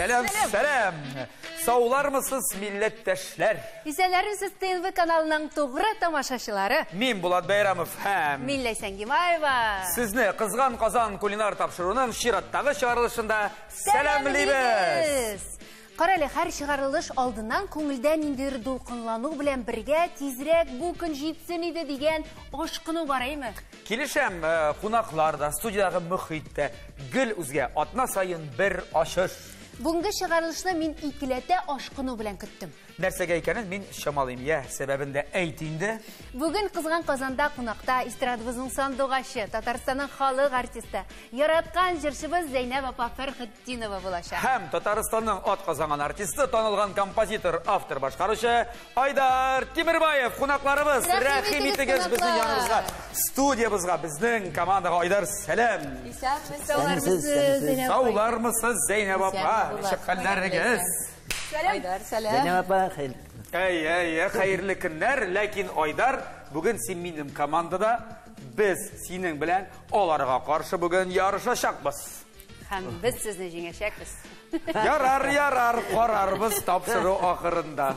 Сәлам, сәлам. Саулармысыз, милләттәшләр? Исәннәрмесез, ТНВ каналының тугры тамашачылары. Мин Булат Бәйрәмов һәм Мин Ләйсән Гимаева. Сезне Кызган Казан кулинар тапшыруының чираттагы чыгарылышында сәламлибез. Кара әле, һәр чыгарылыш алдыннан күңелдә ниндидер дулкынлану белән бергә тизрәк бу көн җитсен иде дигән ашкыну бар, әйме? Килешәм, кунаклар да, студиядагы мөхит тә гел үзгә, атна саен бер ачыш. Бүгенге чыгарылышны мин икеләтә ашкыну белән көттем. Нәрсәгә икәнен мин чамалыйм. Я, сәбәбен дә әйт инде. Бүген Кызган Казанда кунакта эстрадабызның сандугачы, Татарстанның халык артисты, яраткан җырчыбыз Зәйнәб апа Фәрхетдинова булачак. Һәм Татарстанның атказанган артисты, танылган композитор, автор, башкаручы Айдар Тимербаев. Кунакларыбыз, рәхим итегез безнең яныбызга, студиябызга, безнең командага. Айдар, сәлам. Исәнмесез, Саулармысыз, Зәйнәб апа? Ничек хәлләрегез? Айдар, сәлам. Зәйнәб апа, хәер. Әй, әй, әй, хәерле көннәр. Ләкин Айдар, бүген син минем командада, без синең белән аларга каршы бүген ярышачакбыз. Һәм без сезне җиңәчәкбез. Ярар, ярар, карарбыз тапшыру ахырында.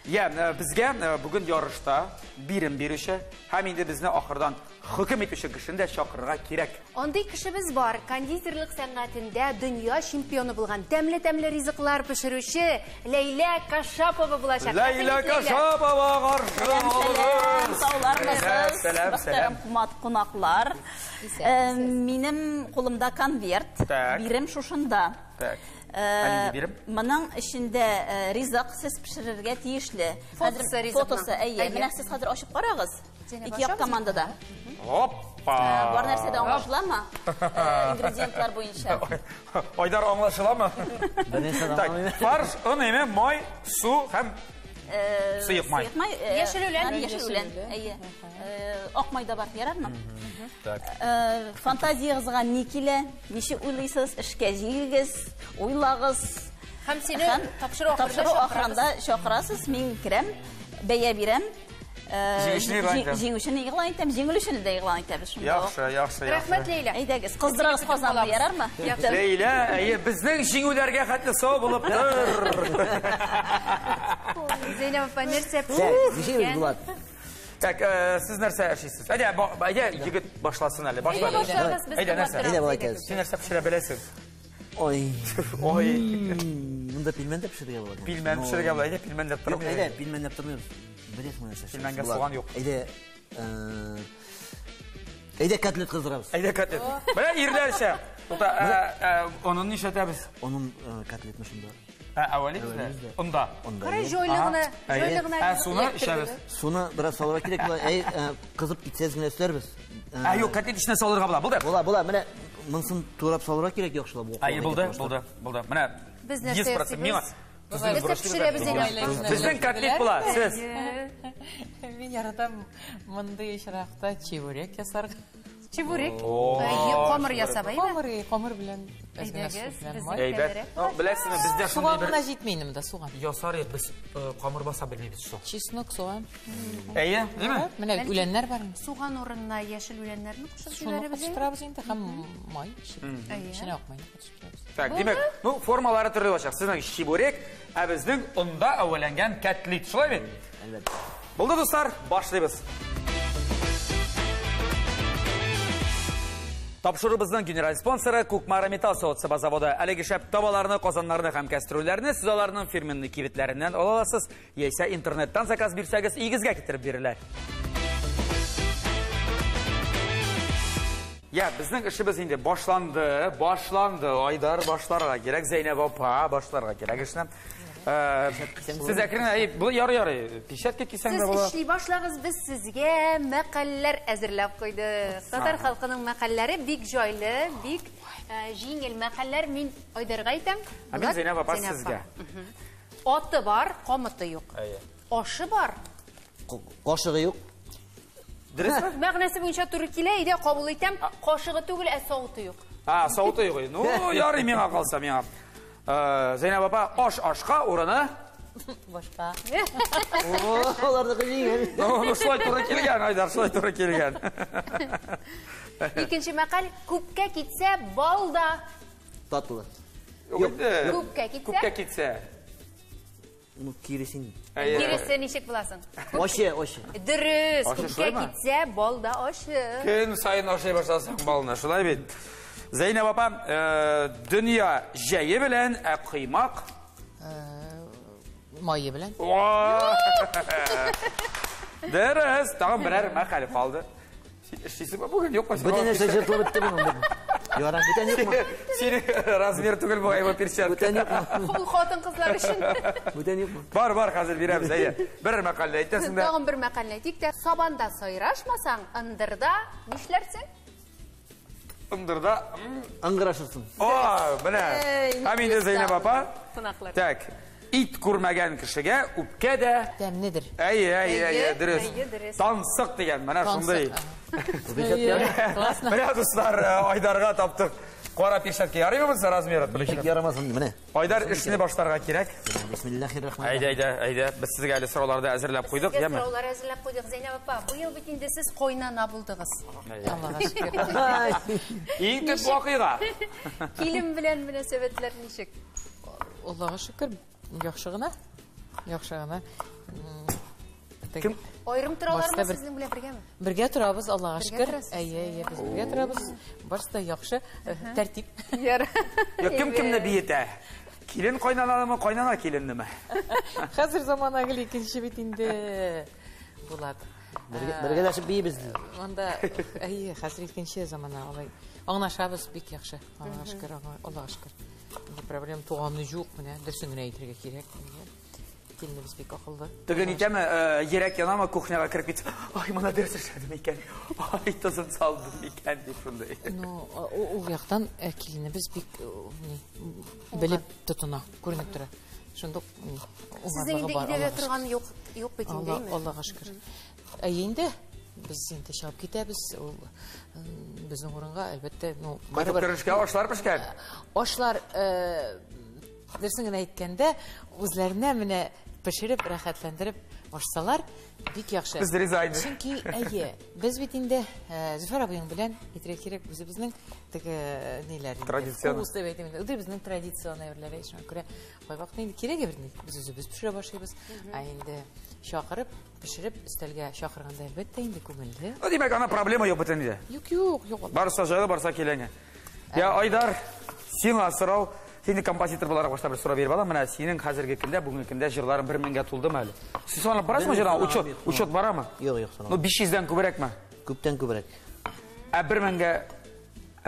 Я, безгә бүген ярышта бирем бирүче һәм инде безне ахырдан хөкем итүче кешене дә чакырырга кирәк. Андый кешебез бар. Кондитерлык сәнгатендә дөнья чемпионы булган, тәмле-тәмле ризыклар пешерүче Ләйлә Кашапова булачак. Ләйлә Кашапова каршы алыгыз. Саулармысыз? Сәлам, сәлам. Кунаклар. Минем кулымда конверт. Бирем шушында. Так. Ә бирем? Моның эчендә ризык сез пешерергә тиешле. Фотосы ризыкның. Фотосы, әйе. Менә сез хәзер ачып карагыз. Ике як командада. Опа! Бар нәрсә дә аңлашыламы? Ингредиентлар буенча. Айдар, аңлашыламы? Так, фарш, он эме, май, су һәм сыек май. Сыек май. Яшел үлән. Яшел үлән, әйе. Ак май да бар, ярармы? Так. Фантазиягызга ни килә? Ничек уйлыйсыз? Эшкә җигегез, уйлагыз. Һәм сине тапшыру ахырында чакырасыз, мин керәм, бәя бирәм. Җиңүчене игълан итәм. Җиңүчене игълан итәм, җиңелүчене дә игълан итәбез шунда. Яхшы, яхшы, яхшы. Рәхмәт, Ләйлә. Әйдәгез, кыздырыгыз казанны, ярармы? Ләйлә, әйе, безнең җиңүләргә хәтле сау булып тор. Зәйнәб апа, нәрсә Ничек Булат? Так, сез нәрсә эшлисез? Әйдә, әйдә, егет башласын әле. Башла. Әйдә, нәрсә? Әйдә, болай итәбез. Син нәрсә пешерә беләсең? Ой. Ой. Монда пилмән дә пешерергә була. Пилмән пешерергә була. Әйдә, пилмән дә тормыйбыз. Әйдә, пилмән дә тормыйбыз. Беләсеңме нәрсә? Пилмәнгә суган юк. Әйдә, әйдә котлет кыздырабыз. Әйдә котлет. Менә ирләрчә. Тукта, онын нишләтәбез? Онын котлетны шунда. Әвәлибез дә. Онда. Кара җайлы гына, җайлы гына. Ә суны эчәбез. Суны бераз салырга кирәк була. Әй, кызып китсәз генә өстәрбез. Ә юк, котлет эченә салырга була. Булды. Була, була. Менә монысын турап салырга кирәк яхшылап. Әй, булды, булды, булды. Менә без нәрсә 100% миңа. Нәрсә пешерәбез инде? Безнең котлет була, сез. Мин яратам мондый очракта чебурек ясарга. Чебурек? Камыр ясап, әйме? Камыр, камыр белән. Әйдәгез, Әйбәт. Ну, беләсезме, бездә шундый Суган бер гына җитми инде монда, суган. Ясар идек, без камыр баса белмибез шул. Чеснок, суган. Әйе, димме? Менә үләннәр бар. Суган урынына яшел үләннәрне кушып Шуны җибәрәбез. кушып инде һәм май. Эченә ак майны кушып торабыз. Так, димәк, ну, формалары төрле булачак. Сезнең чебурек, ә безнең онда әвәләнгән котлет. Шулай бит? Әлбәттә. Булды, дуслар, башлыйбыз. Тапшырубызның генераль спонсоры Кукмара металл савыт-саба заводы. Әлеге шәп табаларны, казаннарны һәм кәстрүлләрне сез аларның фирменный кибетләреннән ала аласыз, яисә интернеттан заказ бирсәгез, өегезгә китереп бирерләр. Я, безнең эшебез инде башланды, башланды. Айдар башларга кирәк, Зәйнәб апа башларга кирәк эшне. Сез әкрен, әй, бу ярый-ярый, пишәткә кисәң дә була. Сез эшли башлагыз, без сезгә мәкальләр әзерләп куйдык. Татар халкының мәкальләре бик җайлы, бик җиңел мәкальләр. Мин Айдарга әйтәм. Ә мин Зәйнәб апа сезгә. Аты бар, камыты юк. Ашы бар. Кашыгы юк. Дөресме? Мәгънәсе буенча туры килә, әйдә кабул итәм. Кашыгы түгел, ә савыты юк. А, савыты юк. Ну, ярый миңа калса, миңа. Зәйнәб апа, аш ашка урыны башка. Аларныкы җиңел. Ну, шулай туры килгән, Айдар, шулай туры килгән. Икенче мәкаль, күпкә китсә, бал да татлы. Күпкә китсә? Күпкә китсә. Ну, киресен. Киресе ничек буласың? Ачы, ачы. Дөрес, күпкә китсә, бал да ачы. Көн саен ашый башласаң балны, шулай бит. Зәйнәб апа, дөнья җәе белән, ә коймак мае белән. Дөрес, тагын берәр мәкаль калды. Эшлисеңме бүген, юкмы? Бүтән нәрсә җыртылып бетте моның. Ярар, бүтән юкмы? Синең размер түгел бугай бу перчатка. Бүтән юкмы? Ул хатын-кызлар өчен. Бүтән юкмы? Бар, бар, хәзер бирәбез, әйе. Бер мәкальне әйтәсең дә. Тагын бер мәкальне әйтик тә, сабанда сайрашмасаң, ындырда нишләрсең? Ындырда ыңгырашырсың. О, менә. Һәм инде Зәйнәб апа. Кунаклар. Так, ит күрмәгән кешегә үпкә дә тәмледер. Әйе, әйе, әйе, дөрес. Тансык дигән, менә шундый. Менә дуслар, Айдарга таптык. Кара перчатка ярыймы монысы размеры? Ничек ярамасын, менә. Айдар, эшне башларга кирәк. Бисмиллахир-рахманир-рахим. Әйдә, әйдә, әйдә. Без сезгә әле сораулар да әзерләп куйдык, яме? Сораулар әзерләп куйдык, Зәйнәб апа. Быел бит инде сез кайнана булдыгыз. Аллага шөкер. Иң төп вакыйга. Килен белән мөнәсәбәтләр ничек? Аллага шөкер, яхшы гына. Яхшы гына. Кем? Аерым торалармы сезнең белән бергәме? Бергә торабыз, Аллага шөкер. Әйе, әйе, без бергә торабыз. Барысы да яхшы, тәртип. Кем кемне биетә? Килен кайнананымы, кайнана киленнеме? Хәзер замана гел икенче бит инде. Булат. Бергәләшеп биибез. Монда, әйе, хәзер икенче замана алай. Аңлашабыз бик яхшы. Аллага шөкер, Аллага шөкер. Проблем туганы юк, менә дөресен генә әйтергә кирәк. Киленебез бик акыллы. Теге нитәме, йөрәк янамы, кухняга кереп китеп, ай, моны дөрес эшләдем икән, ай, тозын салдым икән, дип шундый. Ну, ул яктан киленебез бик белеп тотына, күренеп тора. Шундук Сезнең инде өйдә торган юк, юк бит инде, әйме? Аллага шөкер. Ә инде без инде чыгып китәбез, ул безнең урынга, әлбәттә, ну, кайтып керешкә ашлар пешкән. Ашлар, дөресен генә әйткәндә, үзләренә менә пешереп, рәхәтләндереп ашсалар, бик яхшы. Без риза инде. Чөнки, әйе, без бит инде Зөфәр абыең белән әйтергә кирәк, үзебезнең теге ниләр инде, Традицион. Вкус дип әйтим инде. Үзебезнең традицион әйберләр, шуңа күрә кайвакытта инде кирәк әйберне без үзебез пешерә башлыйбыз. Ә инде чакырып, пешереп, өстәлгә чакырганда әлбәттә инде күңелле. Ну, димәк, ана проблема юк бөтен инде. Юк, юк, юк. Барса җайлы, барса киләңе. Я, Айдар, сиңа сорау. Син композитор буларак башта бер сорау биреп алам. Менә синең хәзерге көндә, бүгенге көндә җырларың 1000-гә тулдымы әле? Син санап барасыңмы җырларың? Учет, учет барамы? Юк, юк, санамыйм. Ну, 500-дән күбрәкме? Күптән күбрәк. Ә 1000-гә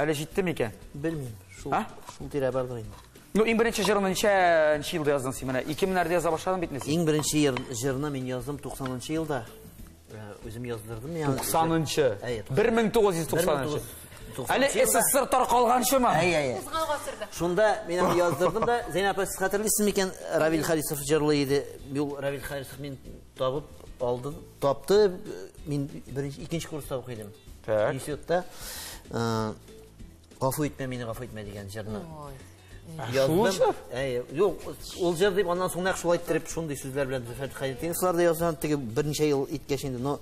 әле җитте микән? Белмим. Шул, шул тирә бардыр инде. Ну, иң беренче җырны ничәнче елда яздың син менә? 2000-ләрдә яза башладың бит инде син. Иң беренче җырны мин яздым 90-нчы елда. Үзем яздырдым. 90-нчы. 1990-нчы. Әле СССР таркалганчымы? Әй, әй. Узган гасырда. Шунда мин аны яздырдым да, Зәйнәп апа, сез хәтерлисезме микән, Равил Харисов җырлый иде. Ул Равил Харисов мин табып алды, тапты. Мин беренче, икенче курста укый идем. Так. Институтта. Гафу итмә мине, гафу итмә дигән җырны. Шул җыр? Әй, юк, ул җыр дип аннан соң нәкъ шулай иттереп шундый сүзләр белән Зөфәр Хәйретдиновлар да язган, теге берничә ел иткәч инде, но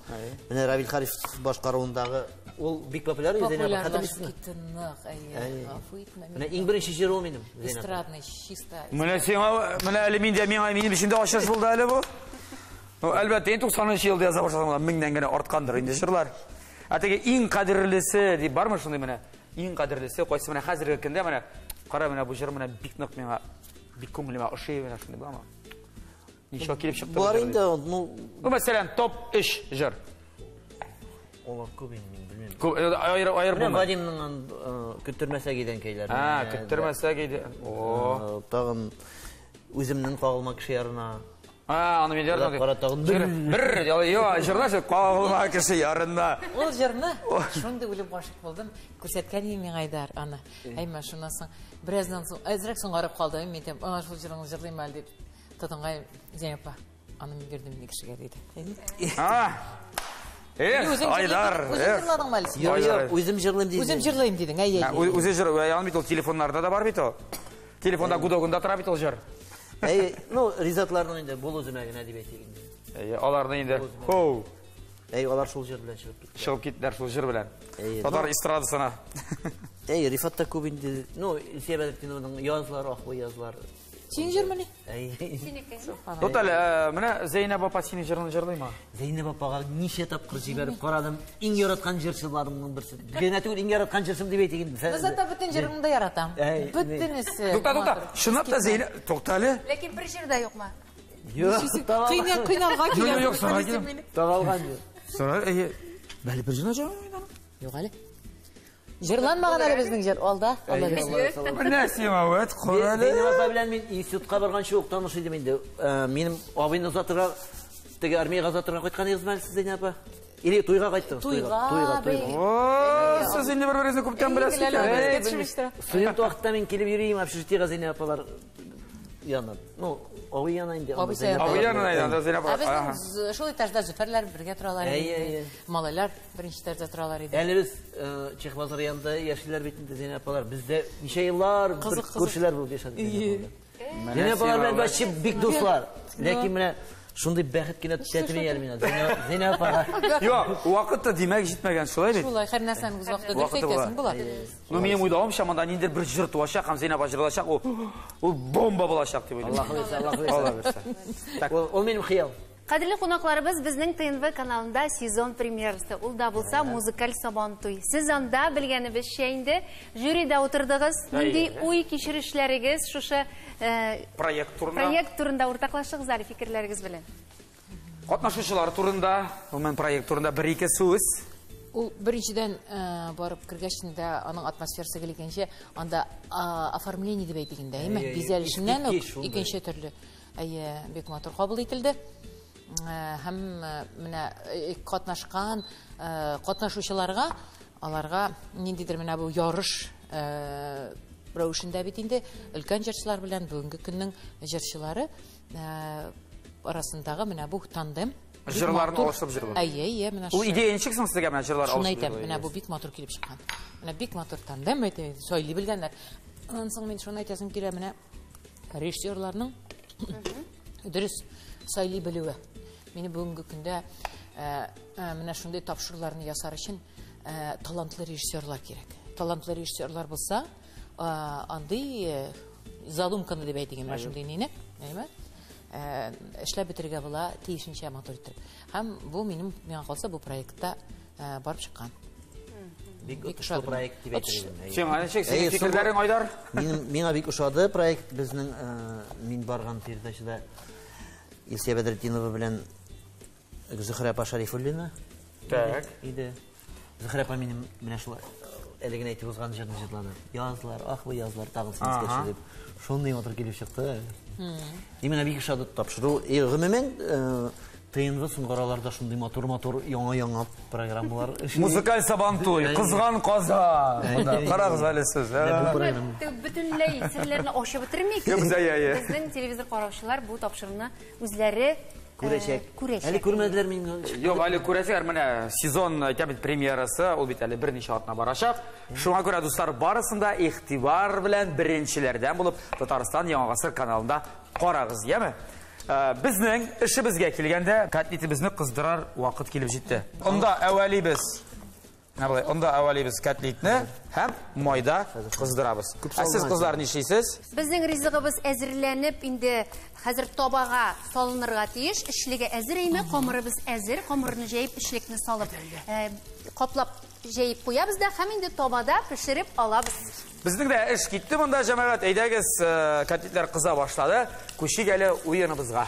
менә Равил Харисов башкаруындагы ул бик популяр иде, Зәйнәп апа, хәтерлисезме? Популярлашып китте нык, әйе, гафу итмә мине. Менә иң беренче җыр ул минем, Зәйнәп апа. Эстрадный, чисто. Менә сиңа, менә әле миндә, миңа, минем өчен дә ачыш булды әле бу. Ну, әлбәттә, инде 90 елда яза башладым, меңнән генә арткандыр инде җырлар. Ә теге иң кадерлесе дип бармы шундый менә? Иң кадерлесе кайсы менә хәзерге көндә менә кара менә бу җыр менә бик нык миңа, бик күңелемә ошый менә шундый буламы? Ничә килеп чыкты бу Бар җыр инде, дип? ну, Ну, мәсәлән, топ 3 җыр. Алар күп инде, мин белмим. Күп, аерып Менә булмый. Вадимның көттермәсәк идән кәйләрне. А, көттермәсәк иде. О. Тагын үземнең кагылма кеше ярына. А, аны мин ярдым. Кара тагын бер. Бер, юк, җырлар шул кагылма кеше ярына. Ул җырны шундый үлеп гашык булдым. Күрсәткән иде миңа Айдар аны. Әймә, шуннан соң бераздан соң әзрәк соңгарып калдым. Мин әйтәм, ана шул җырыңны җырлыйм әле дип. Тотынгай Зәйнәп апа, аны мин бирдем инде кешегә диде. А! Эх, Айдар, Үзең эх. җырладыңмы әле син? Юк, юк, үзем җырлыйм дидем. Үзем җырлыйм дидең, әй, әй. Үзе җыр, аны бит ул телефоннарда да бар бит ул. Телефонда гудогында тора бит ул җыр. Әй, ну, Ризатларның инде бул үземә генә дип әйтик инде. Әй, аларны инде. Хоу. Әй, алар шул җыр белән чыгып киттеләр. Чыгып киттеләр шул җыр белән. Әйе, Татар ну- эстрадасына. Әй, Рифат та күп инде. Ну, Илсөя Бәдретдинованың язлар, ах бу язлар. Синең җырмыни? Әй. Синеке. Тукта әле, менә Зәйнәб апа синең җырыңны җырлыймы? Зәйнәб апага ничә тапкыр җибәреп карадым. Иң яраткан җырчыларымның берсе. Генә түгел, иң яраткан җырчым дип әйтик инде. Ну, зато бөтен җырыңны да яратам. Әй, Бөтенесе. Тукта, тукта. матур. Чынлап та Зәйнәб, тукта әле. Ләкин бер җыр да юкмы? Юк, Кыйна, кыйналга Юк, килә. юк, юк, сорай киләм. Табалган юк. Сорай, әйе. Бәле бер җырны җырламый аның. Юк әле. Җырланмаган әле безнең җыр. Алда, алла бирсен. Менә сиңа вәт, кара әле. Зәйнәб апа белән мин институтка барганчы ук таныш идем инде. Минем абыйны озатырга, теге армиягә озатырга кайткан идегезме әле сез, Зәйнәб апа? Или туйга кайттыгыз? Туйга, туйга, туйга. О, сез инде бер-берегезне күптән беләсез Әле икән. безгә төшмеш тора. Студент вакытта мин килеп йөрим общежитиегә Зәйнәб апалар янына. Ну, абый янына инде. Абыйсы Зәйнәб янына. Абый апалар. янына инде, анда Зәйнәб Ә апа. безнең шул этажда Зөфәрләр бергә торалар Әй, иде. әй, әй. Малайлар беренче этажда торалар иде. Әле без Чех базары янында яшиләр бит инде Зәйнәб апалар. Бездә ничә еллар бер Кызык, кызык. күршеләр булып яшәдек. Зәйнәб апалар белән вообще бик дуслар. Ләкин менә шундый бәхет кенә тәтеми әле миңа. Зәйнәб апага. Юк, вакыт та димәк җитмәгән, шулай бит? Шулай, һәр нәрсәнең үз вакыты. Дөрес Вакыты була. әйтәсең, була. Ну, минем уйлавымча, монда ниндидер бер җыр туачак һәм Зәйнәб апа җырлачак, ул бомба булачак дип уйлыйм. Аллаһ бирсә, Аллаһ бирсә. Алла бирсә. Так, Ул минем хыял. Кадерле кунакларыбыз, безнең ТНВ каналында сезон премьерасы. Ул да булса музыкаль Сабантуй. Сез анда белгәнебезчә инде жюрида утырдыгыз. Нинди уй кичерешләрегез шушы проект турында. проект турында уртаклашыгыз әле фикерләрегез белән. Катнашучылар турында, гомумән проект турында бер-ике сүз. Ул беренчедән барып кергәч инде аның атмосферасы гел икенче, анда оформление дип әйтик инде, әйме? Әйе, әйе, Бизәлешеннән үк искиткеч шундый. икенче төрле. Әйе, бик матур кабул ителде. Һәм менә катнашкан катнашучыларга аларга ниндидер менә бу ярыш рәвешендә бит инде өлкән җырчылар белән бүгенге көннең җырчылары арасындагы менә бу тандем бик Җырларын матур. алыштырып җырлау. Әйе, әйе, менә Ул шушы. идея ничек соң сезгә менә җырлар Шуны алыштырып әйтәм, җырлау менә бу идеясе? бик матур килеп чыккан. Менә бик матур тандем әйтә, сөйли белгәннәр. Аннан соң мин шуны әйтәсем килә, менә режиссерларның дөрес сөйли белүе. Мине бүгенге көндә менә шундый тапшыруларны ясар өчен талантлы режиссерлар кирәк. Талантлы режиссерлар булса, андый задумканы дип әйтик, менә шундый нине, әйме? Эшләп бетерергә була тиешенчә матур итеп. Һәм бу минем миңа калса бу проектта барып чыккан. Бик Бик отышлы ошады. проект дип әйтер идем. Әйе. Сиңа ничек синең Әйе, фикерләрең, Айдар? Минем миңа бик ошады проект безнең мин барган передачада Илсөя Бәдретдинова белән Зөһрә апа Шәрифуллина Так. иде. Зөһрә апа минем менә шул әле генә әйтеп узган җырны җырлады. Язлар, ах бу язлар тагын син искә Ага. төшереп. Шундый матур килеп чыкты. И миңа бик ошады тапшыру. И гомумән ТНВ соңгы араларда шундый матур-матур яңа-яңа программалар эшли. Музыкаль Сабантуй, Кызган Казан. Монда карагыз әле сез. Менә бу программа. Бөтенләй серләрне ачып бетермик. Юк, әйе, әйе. Безнең телевизор караучылар бу тапшыруны үзләре Күрәчәк. Күрәчәк. Әле күрмәделәр мине. Юк, әле күрәсең, менә сезон әйтәм бит премьерасы, ул бит әле берничә атна барачак. Шуңа күрә дуслар барысын да игътибар белән беренчеләрдән булып Татарстан Яңа гасыр каналында карагыз, яме? Безнең эшебезгә килгәндә котлетыбызны кыздырар вакыт килеп җитте. Онда әвәлибез. Менә болай, онда әвәлибез котлетны һәм майда кыздырабыз. Ә сез кызлар нишлисез? Безнең ризыгыбыз әзерләнеп инде хәзер табага салынырга тиеш. Эчлеге әзер име, камырыбыз әзер. Камырны җәеп, эчлекне салып, каплап җәеп куябыз да һәм инде табада пешереп алабыз. Безнең дә эш китте монда, җәмәгать. Әйдәгез, котлетлар кыза башлады. Күчик әле уеныбызга.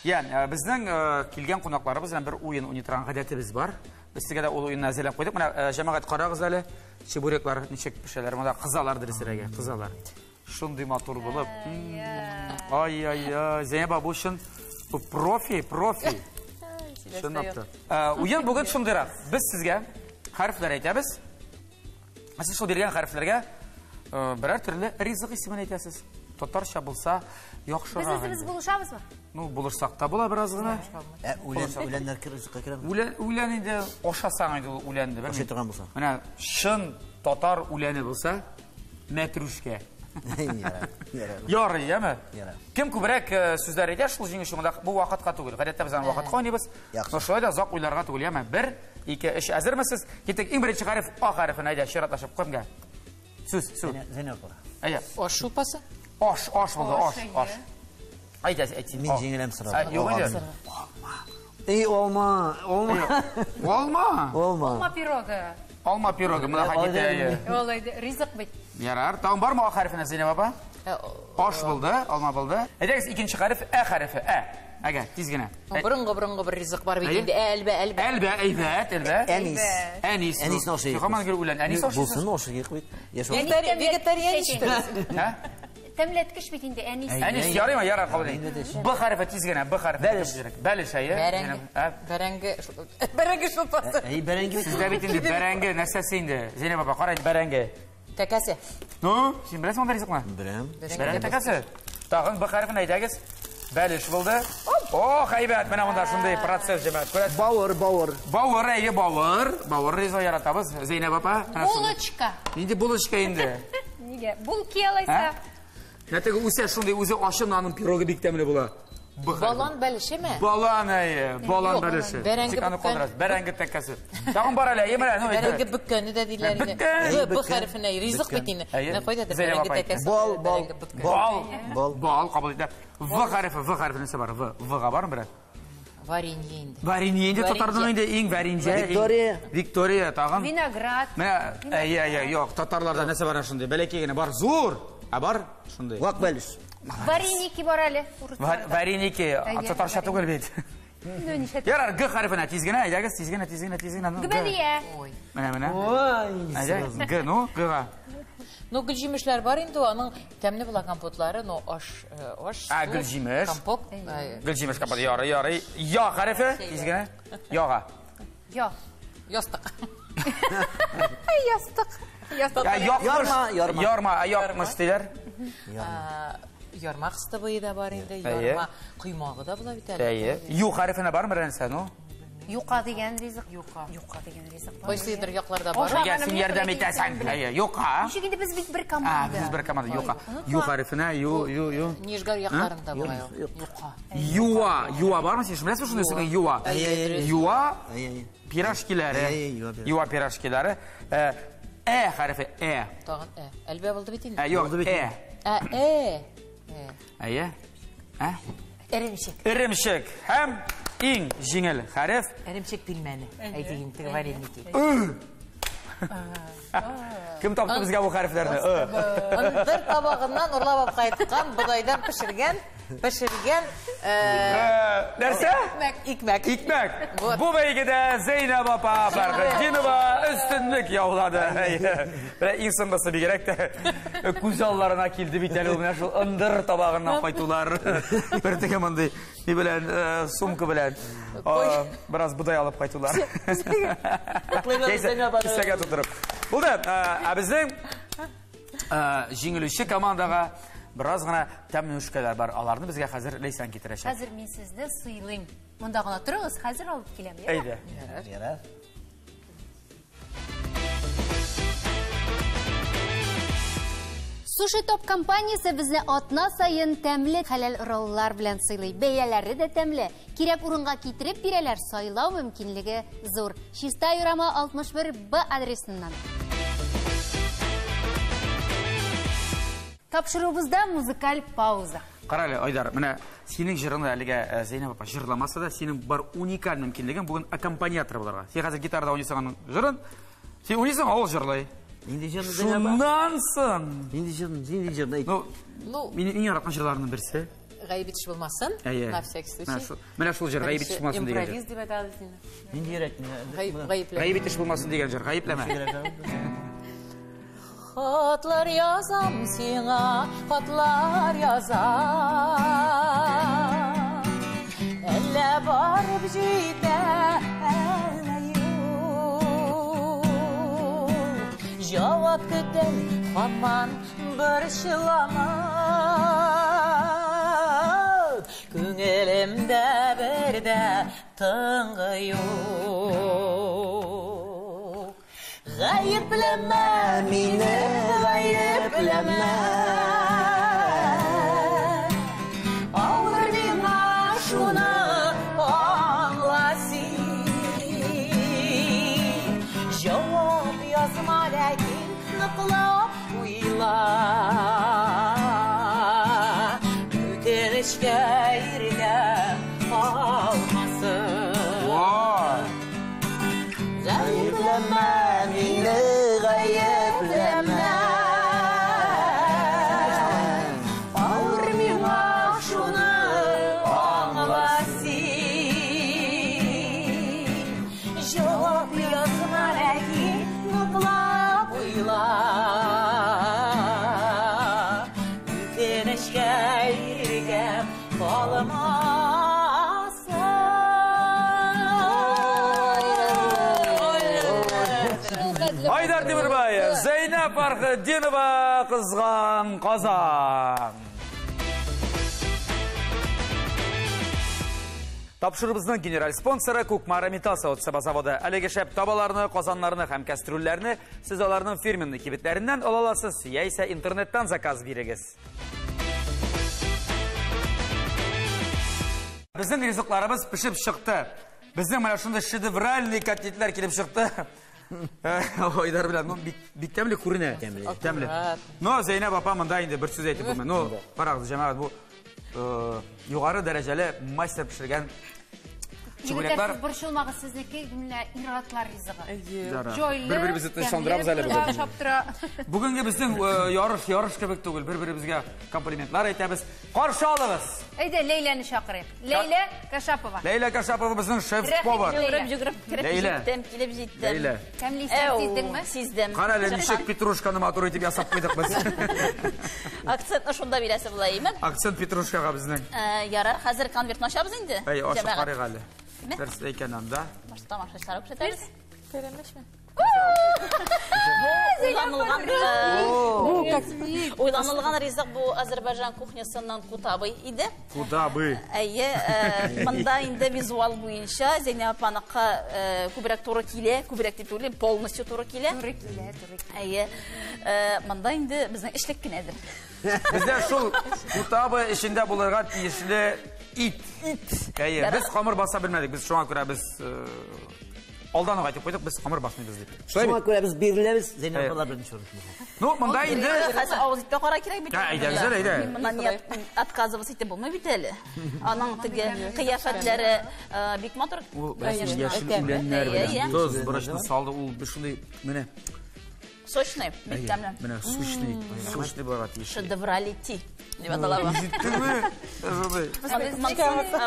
Ян, безнең килгән кунакларыбыз белән бер уен уйный торган гадәтебез бар. Без сезгә дә ул уенны әзерләп куйдык. Менә, җәмәгать, карагыз әле, чебуреклар ничек пешәләр. Монда кызалар дөресрәге, кызалар. Шундый матур булып. Ай-ай-ай, Зәйнәб апа, бу чын, бу профи, профи. Чынлап та. Уен бүген шундыйрак. Без сезгә хәрефләр әйтәбез. Ә сез шул биргән хәрефләргә берәр төрле ризык исемен әйтәсез. Татарча булса, яхшырак Без үзебез инде. булышабызмы? Ну, булышсак та була бераз гына. Үләннәр ризыкка керәме? Үлән, үлән инде ашасаң инде ул үләнне, белмим. Ашый торган булса. Менә чын татар үләне булса, мәтрүшкә. Ярый, яме? Кем күбрәк сүзләр әйтә, шул җиңүче монда. Бу вакытка түгел. Гадәттә без аны вакытка уйныйбыз. Но шулай да озак уйларга түгел, яме? 1, 2, 3. Әзермесез? Киттек. Иң беренче хәреф А хәрефен әйдә, чиратлашып кемгә? Сүз, сүз. Зәйнәп апа. Әйдә. Аш шулпасы? Аш, аш булды, аш, аш. Әйдә, әйт. Мин җиңеләм сразу. Юк инде. Эй, алма, алма. Алма. Алма. Алма пирогы. Алма пирогы, менә хаките. Ул ризык бит. Ярар. Тагын бармы А хәрефенә, Зәйнәп апа? Аш булды, алма булды. Әйдәгез, икенче хәреф Ә хәрефе. Ә. Әгә, тиз генә. Борынгы-борынгы бер ризык бар бит инде. Әлбә, әлбә. Әлбә, әйбәт, әлбә. Әнис. Әнис. Әнис ашый. Һаман гел үлән. Әнис ашый. Булсын ашый бит. Вегетарианец. Тәмләткеч бит инде әнис. Әнис ярыймы? Ярар, кабул итик. Б хәрефе тиз генә, Б хәрефе. Бәлеш. Бәлеш, әйе. Бәрәңге. Бәрәңге. Бәрәңге шулпасы. Әй, бәрәңге. Сездә бит инде бәрәңге нәрсәсе инде? Зәйнәп апа, кара инде бәрәңге. Тәкәсе. Ну, син беләсең анда ризыкны? Беләм. Бәрәңге тәкәсе. Тагын Б хәрефен әйтәгез. Бәлеш булды. Ох, әйбәт, менә монда шундый процесс җәмәгать. Күрәсез? Бавыр, бавыр. Бавыр, әйе, бавыр. Бавыр ризыгы яратабыз. Зәйнәп апа. Булочка. Нинди булочка инде? Нигә? Булки алайса. Нәтиге үсә шундый үзе ачы наның пирогы бик тәмле була. Балан бәлешеме? Балан, әйе, балан бәлеше. Бәрәңге бөккән. Бәрәңге тәкәсе. Тагын бар әле, әйе, менә, ну, Бәрәңге бөккәне дә диләр инде. Бөккән. Б хәрефенә ризык бит инде. Менә кайдадыр бәрәңге тәкәсе. Бал, бал, бал. Бал кабул итә. В хәрефе, В хәрефе нәрсә бар? В, В-га бармы берәр? Варенье инде. Варенье инде татарның инде иң варенье. Виктория. Виктория тагын. Виноград. Менә, әйе, әйе, юк, татарларда нәрсә бар шундый? Бәләкәй генә бар, зур. Ә бар шундый. Вак бәлеш. Вареники бар әле. Вареники, татарча түгел бит. Ярар, Г хәрефенә тиз генә, әйдәгез, тиз генә, тиз генә, тиз генә. Гөбәдия. Менә, менә. Әйдә, Г, ну, Г-га. Ну, гөлҗимешләр бар инде, аның тәмле була компотлары, но аш, аш. А, гөлҗимеш. Компот. Гөлҗимеш компот, ярый, ярый. Я хәрефе, тиз генә. Яга. Я. Ястык. Ястык. Ястык. Ярма, ярма. Ярма, якмыш диләр. Ярма кыстыбые да бар инде, ярма коймагы да була бит әле. Әйе. Ю хәрефенә бармы нәрсә, ну? Юка дигән ризык. Юка. Юка дигән ризык бар. Кайсыдыр якларда бар. Әгәр син ярдәм итәсең. Әйе, юка. Ничек инде без бит бер команда. А, без бер команда. Юка. Ю хәрефенә, ю, ю, ю. Нижгар якларында була. Юка. Юа, юа бармы син? Беләсеңме шундый сүзне? Юа. Юа пирожкиләре. Юа пирожкиләре. Э хәрефе, э. Тагын э. Әлбә булды бит инде. Юк, э. Ә, э. Әйе. Ә? Эремчек. Эремчек һәм иң җиңел хәреф. Эремчек пилмәне. Әйтик инде, вареники. Кем тапты безгә бу хәрефләрне? Ындыр табагыннан урлап алып кайткан, бодайдан пешергән, пешергән нәрсә? Икмәк. Икмәк. Бу бәйгедә Зәйнәп апа Фәрхетдинова өстенлек яулады. Менә иң соңгысы бигрәк тә күз алларына килде бит әле ул менә шул ындыр табагыннан кайтулар. Бер теге мондый ни белән, сумка белән бераз бодай алып кайтулар. Кисәгә тутырып. Булды. Ә безнең җиңелүче командага бераз гына тәмлүшкәләр бар. Аларны безгә хәзер Ләйсән китерәчәк. Хәзер мин сезне сыйлыйм. Монда гына торыгыз, хәзер алып киләм. Әйдә. Ярар. Суши Топ компаниясе безне атна сайын тәмле хәләл роллар белән сыйлый. Бәяләре дә тәмле. Кирәк урынга китереп бирәләр, сайлау мөмкинлеге зур. Чистай урамы 61 Б адресыннан. Тапшыруыбызда музыкаль пауза. Кара әле, Айдар, менә синең җырыңны әлегә Зәйнәп апа җырламаса да, синең бар уникаль мөмкинлегең бүген аккомпаниатор булырга. Син хәзер гитарада уйныйсың аның җырын. Син уйныйсың, ул җырлый. Нинди җырны Зәйнәп апа? Шуннан соң. Нинди җырны, нинди җырны әйт. Ну, минем иң яраткан җырларымның берсе. Гаеп итеш булмасын, на всякий случай. Менә шул җыр, гаеп итеш булмасын дигән җыр. Импровиз дип әйтәбез инде. Нинди йөрәк? Гаепләмә. Гаеп итеш булмасын дигән җыр, гаепләмә. Хатлар язам сиңа, хатлар язам. Әллә барып җитә, әллә юк. Җавап көтәм, һаман борчылам. Күңелемдә бер дә тынгы юк. Гаепләмә мине, гаепләмә. язма, ләкин ныклап уйла. Үкенечкә иргә калмасын. Гаепләмә мине, гаепләмә. Авыр миңа шуны аңла син. Җавап язма, ләкин ныклап уйла. Үкенечкә иргә калмасын. Айдар Тимирбаев, Зәйнәп Фархетдинова, Кызган Казан. Тапшырыбызның генераль спонсоры Кукмара металл савыт-саба заводы. Әлеге шәп табаларны, казаннарны һәм кәстрүлләрне сез аларның фирменный кибетләреннән ала аласыз, яисә интернеттан заказ бирегез. Безнең ризыкларыбыз пешеп чыкты. Безнең менә шундый шедевральный котлетлар килеп чыкты. Айдар белән, ну, бик тәмле күренә. Тәмле. Тәмле. Но Зәйнәп апа монда инде бер сүз әйтеп булмый. Ну, карагыз, җәмәгать, бу югары дәрәҗәле мастер пешергән Егетләр, чүпрәкләр. сез борчылмагыз, сезнеке менә ир-атлар ризыгы. Ярар. Җайлы, Бер-беребезне тынычландырабыз әле тәмле, бүген. ашап тора. Бүгенге безнең ярыш ярыш кебек түгел. Бер-беребезгә комплиментлар әйтәбез. Каршы алыгыз. Әйдә, Ләйләне чакырыйк. Ләйлә Кашапова. Ләйлә Кашапова безнең шеф-повар. Рәхим Йөгереп, йөгереп кереп Ләйлә. җиттем, килеп җиттем. Ләйлә. Тәмле исәп Әү, сиздеңме? Сиздем. Кара әле ничек петрушканы матур итеп ясап куйдык без. Акцентны шунда бирәсе була, име? Акцент петрушкага безнең. Ярар, хәзер конвертны ачабыз инде. Әй, ашып Җәмәгать. карыйк әле. Менә. Нәрсә икән анда? Башта тамашачылар күрсәтәбез. Пәрәмәчме? Уйланылган ризык бу Азербайҗан кухнясыннан кутабый иде. Куда бы? Әйе, монда инде визуал буенча Зәйнәп апаныкка күбрәк туры килә, күбрәк дип түгел, полностью туры килә. Туры килә, туры килә. Әйе, монда инде безнең эшлек кенәдер. Бездә шул кутабы эчендә булырга тиешле ит. Ит. Әйе, без камыр баса белмәдек. Без шуңа күрә без алдан ук әйтеп куйдык, без камыр басмыйбыз дип. Шулай Шуңа бит? күрә без биреләбез, Зәйнәп Әйе. апалар беренче урын. Ну, монда инде Хәзер авыз итеп кара кирәк бит. Ә, әйдәгез әле, әйдә. Мин моннан не отказываться итеп булмый бит әле. Аның теге кыяфәтләре бик матур. Ул беләсең, яшел Әйтәм. үләннәр Әйе, белән әйе. тоз, борычны салды, ул бер шундый менә. Сочный, бик тәмле. Менә сочный, сочный булырга тиеш. Шедевралити дип атала бу. Җиттеме? Шундый.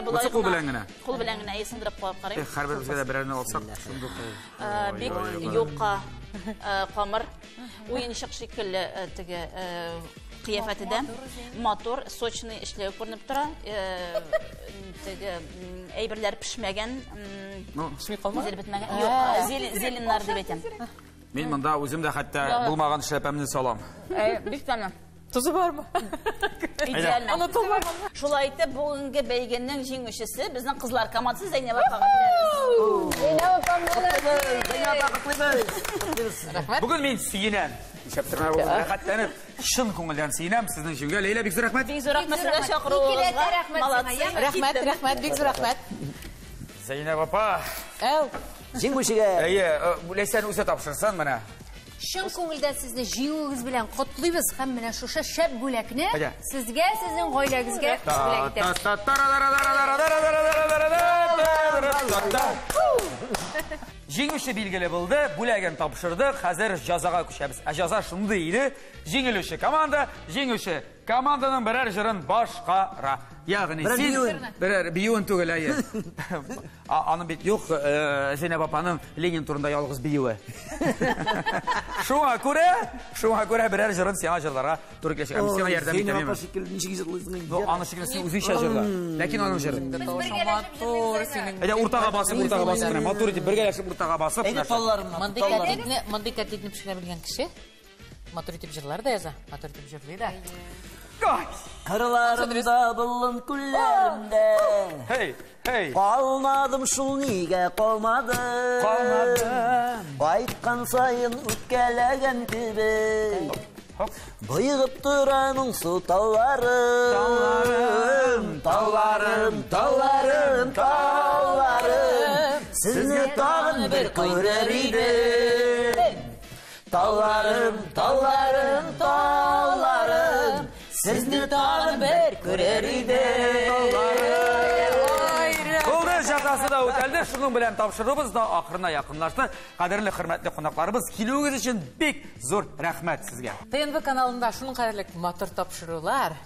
Монысы кул белән генә. Кул белән генә сындырып куеп карыйм. Эх, һәрберебезгә дә берәрне алсак, шундый. Бик юка камыр, уенчык шикелле теге кыяфәте дә матур, сочный эшләү күренеп тора. Теге әйберләр пешмәгән, Ну, Пешми калма? зел бетмәгән. Юк, зеленнар дип әйтәм. мин монда үзем дә хәтта булмаган шәпәмне салам. Бик тәмле. Тузы бармы? Идеально. Онытылмаган. Шулай итеп, бүгенге бәйгенең җиңүчесе безнең кызлар командасы Зәйнәб апага бирәбез. Зәйнәб апа, молодец. Зәйнәп апа, котлыйбыз. Котлыйбыз сезне. Рәхмәт. Бүген мин сөенәм. Нишләп тормай булды. Рәхәтләнеп, чын күңелдән сөенәм сезнең җиңүгә. Ләйлә, бик зур рәхмәт. Бик зур рәхмәт сезгә Икеләтә чакыруыгызга. рәхмәт сиңа, Молодцы. яме? Рәхмәт, рәхмәт, бик зур рәхмәт. Зәйнәб апа. Әү. Җиңүчегә Әйе, Ләйсән үзе тапшырсын менә. Чын күңелдән сезне җиңүегез белән котлыйбыз һәм менә шушы шәп бүләкне Әйдә. сезгә, сезнең гаиләгезгә бүләк итәбез. Җиңүче билгеле булды, бүләген тапшырдык, хәзер җазага күчәбез. Ә җаза шундый иде: җиңелүче команда, җиңүче команданың берәр җырын башкара. Ягъни Берәр син биюен. берәр биюен түгел, әйе. Аның бит юк, Зәйнәб апаның Ленин турында ялгыз биюе. Шуңа күрә берәр җырын сиңа җырларга туры киләчәк. Мин сиңа ярдәм Зәйнәп итәм. апа шикелле ничек җырлыйсың инде? Ну, аны шикелле син үзеңчә җырла. Ләкин аның җыры. бергәләшеп Матур җырлыйбыз, синең. Әйдә уртага басып, уртага басып менә матур итеп бергәләшеп уртага басып. Әйдә талларымны. Мондый котлетны, мондый котлетны пешерә белгән кеше матур итеп җырлар да яза, матур итеп җырлый да. Ай! Кырларымда, болын күлләремдә. Hey, hey. Калмадым шул нигә калмадым. Калмадым. Кайткан саен үпкәләгән кебек. Хоп. Боегып тора моңсу тауларым. Тауларым, тауларым, тауларым, тауларым. Сезне тагын бер күрер идем. Талларым, талларым, талларым, сезне тагын бер күрер идем. Булды, җәзасы да үтәлде. Шуның белән тапшыруыбыз да ахырына якынлашты. Кадерле, хөрмәтле кунакларыбыз, килүегез өчен бик зур рәхмәт сезгә. ТНВ каналында шуның кадәрлек матур тапшырулар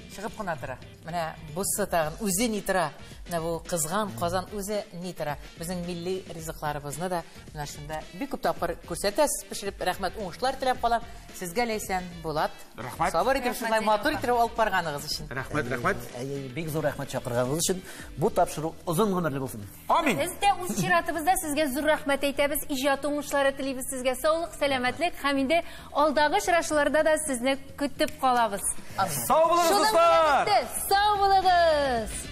чыгып кына тора. Менә бусы тагын үзе ни тора. Менә бу кызган казан үзе ни тора. Безнең милли ризыкларыбызны да менә шунда бик күп тапкыр күрсәтәсез пешереп. Рәхмәт, уңышлар теләп калам. Сезгә Ләйсән, Булат. Рәхмәт. Сабыр итеп шулай матур итеп алып барганыгыз өчен. Рәхмәт, рәхмәт. Әй, бик зур рәхмәт чакырганыгыз өчен. Бу тапшыру озын гомерле булсын. Амин. Без дә үз чиратыбызда сезгә зур рәхмәт әйтәбез. Иҗат уңышлары телибез сезгә. Саулык, сәламәтлек һәм инде алдагы очрашуларда да сезне көтеп калабыз. Сау булыгыз, Шуның белән дуслар! бетте. Сау булыгыз!